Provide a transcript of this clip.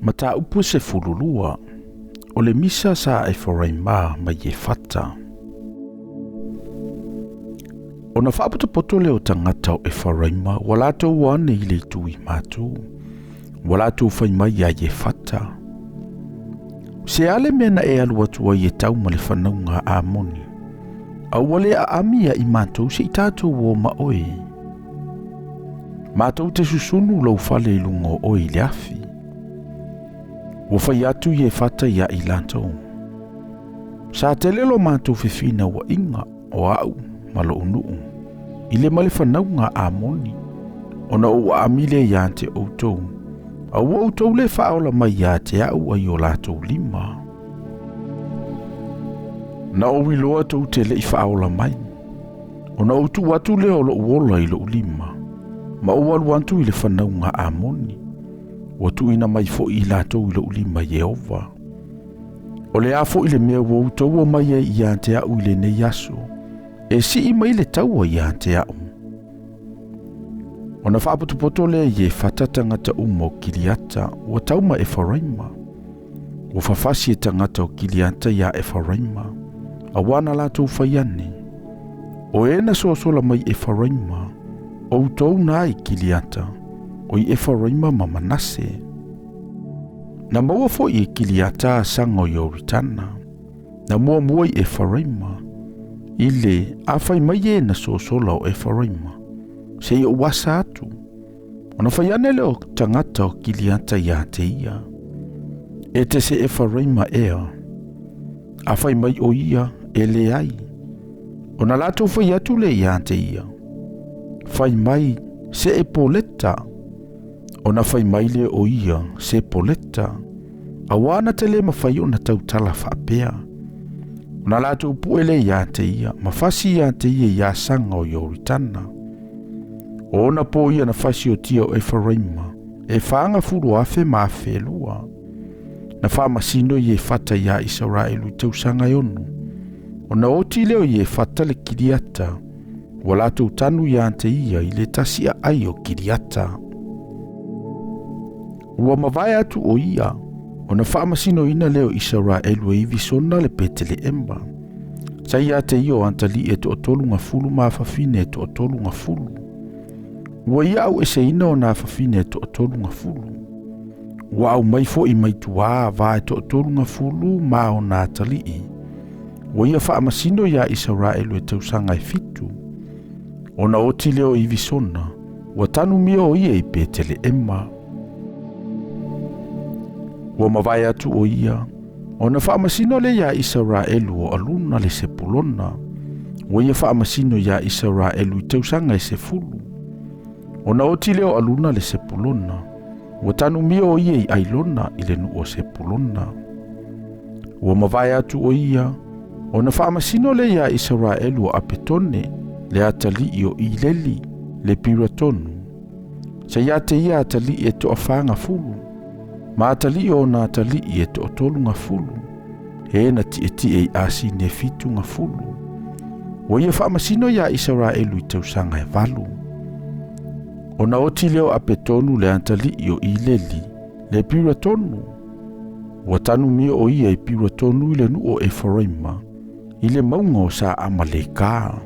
Mataupu 12, o le misa sa Efaraima ma Iefata. Ona faapotopoto lea o tagata o Efaraima ua latou o ane i le itu i matou, ua latou fai mai iā Iefata, Se a le mea na e alu atu ai e tau ma le fanauga a Amoni, a ua le aami ia i matou se i tatou o ma oe? Matou te susunu lou fale i luga o oe i le afi. Ua fai atu Iefata ia i latou, Sa tele lo matou fefinauaiga o au ma lou nuu i le ma le fanauga a Amoni, ona ou aami lea ia te outou, a ua outou le faaola mai ia te au ai o latou lima. Na ou iloa tou te le i faaola mai, ona ou tuu atu lea o lou ola i lou lima, ma ou alu atu i le fanauga a Amoni, ua tuuina mai foi i latou i lou lima Ieova. O le a foi le mea ua outou omai ai ia te au i lenei aso, e sii mai le taua ia te au. Ona faapotopoto lea Iefata tagata uma o Kiliata ua tau ma Efaraima. Ua fafasi e tagata o Kiliata iā Efaraima, auā na latou fai ane, O e na soasola mai Efaraima, outou na i Kiliata, o i Efaraima ma Manase. Na maua foi e Kiliata asaga o Ioritana, na muamua i Efaraima, i le a fai mai e na soasola o Efaraima, se i ou asa atu. Ona fai ane lea o tagata o Kiliata ia te ia, E te se Efaraima ea? A fai mai o ia, e leai. Ona latou fai atu lea ia te ia, Fai mai, se e poleta. Ona fai mai lea o ia, se poleta. Auā na te le mafai ona tautala faapea. Ona latou pue lea ia te ia, ma fasi ia te ia i asaga o Ioritana. O ona po ia na fasi o tia o Efaraima, e 40,000 ma 2,000. Na faamasino Iefata iā Isaraelu i tausaga e 6. Ona oti lea o Iefata le Kiliata, ua latou tanu ia te ia i le tasi aai o Kiliata. Ua mavae atu o ia, ona faamasinoina lea o Isaraelu e Ivisona le Peteleema. Sa ia te ia o atalii e 30 ma afafine e 30. Ua ia aueseina ona afafine e 30. Ua aumai foi mai tuā va e 30 ma ona atalii. Ua ia faamasino ia Isaraelu e tausaga e 7. Ona oti lea o Ivisona, ua tanumia o ia i Peteleema. Ua mavae atu o ia, ona faamasino lea ia Isaraelu o Aluna le Sepulona. Ua ia faamasino ia Isaraelu i tausaga e 10. Ona oti lea o Aluna le Sepulona, ua tanumia o ia i Ailona i le nuu o Sepulona. Ua mavae atu o ia, ona faamasino lea ia Isaraelu o Apetone, le atalii o Ileli, le Piratonu. Sa ia te ia atalii e 40, ma atalii o na atalii e 30. He na tietie i asine 70. Ua ia faamasino ia Isaraelu i tausaga e 8. Ona oti lea o Apetonu le atalii o Ileli, le Piratonu. Ua tanumia o ia i Piratonu i le nuu o Efaraima, i le mauga o sa Amaleka.